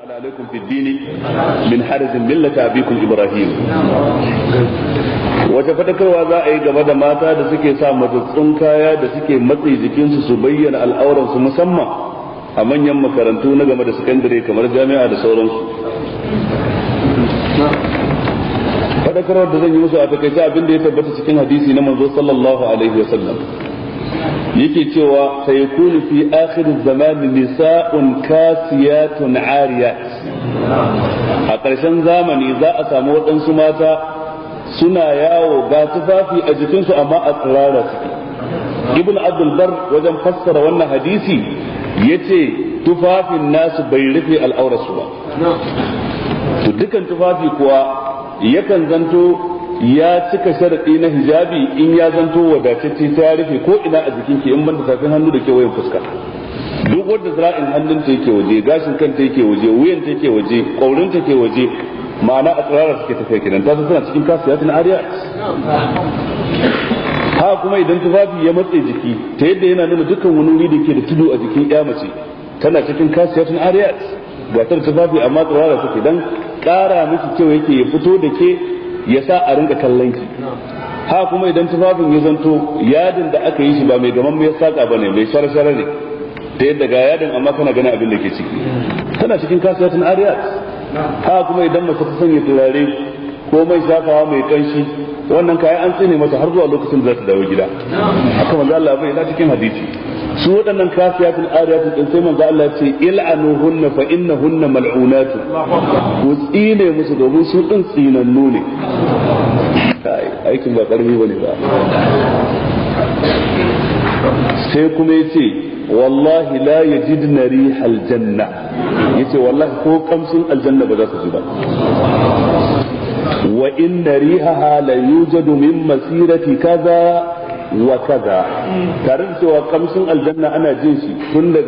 Alaikum fi dini min harajin millata abikum Ibrahim. Wata fadakarwa za a yi game da mata da suke sa matsatsun kaya da suke matse jikinsu su bayyana al'auransu, musamman a manyan makarantu na game da sakandare kamar jami'a da sauransu? Fadakarwar da zan yi musu a takaice, abin da ya tabbata cikin hadisi na manzo sallallahu alaihi wasallam, yake cewa: "Sayakunu fi akhir zaman nisa'un kasiyatun ariyat." A ƙarshen zamani za a samu waɗansu mata suna yawo ga tufafi a jikinsu amma a tsirara suke. Ibn Abdul Bar wajen fassara wannan hadisi yace tufafin nasu bai rufe al'aurarsu ba. To, dukan tufafi kuwa yakan zanto ya cika sharaɗi na hijabi in ya zanto wadatacce, ta ya rufe ko ina a jikinki in banda tafin hannu da kewayen fuska. Duk wanda zira'in hannunta yake waje, gashin kanta yake waje, wuyan ta yake waje, ƙaurin ta ke waje, ma'ana a tsirara suke tafiya kenan, ta suna cikin kasiyatin ariyat. Ha, kuma idan tufafi ya matse jiki ta yadda yana nuna dukkan wani wuri da ke da tudu a jikin ya mace, tana cikin kasiyatin ariyat. Ga ta tufafi amma tsirara suke, dan ƙara miki kyau yake ya fito da ke, ya sa a rinka kallon ki. Ha, kuma idan tufafin ya zanto yadin da aka yi shi ba mai gaman mai saka bane, mai shara-shara ne, ta yadda ga yadin amma kana ganin abin da ke ciki, tana cikin kasiyatin ariyat. Ha, kuma idan mace ta sanya turare ko mai shafawa mai kanshi, wannan kayan an tsine mata har zuwa lokacin da za ta dawo gida. Haka manzo Allah bai na cikin hadisi. Su waɗannan kasiyatul ariyatun din, sai manzo Allah ya ce: "Il'anuhunna fa innahunna mal'unatu." Ku tsine musu domin su din tsinannu ne. Aikin ba karfi bane ba. Sai kuma yace: "Wallahi la yajidna rihal janna." Yace wallahi ko kamshin aljanna ba za su ji ba. Wa inna rihaha la yujadu min masirati kaza wa kaza. Tare da cewa kamshin aljanna ana jin shi tun daga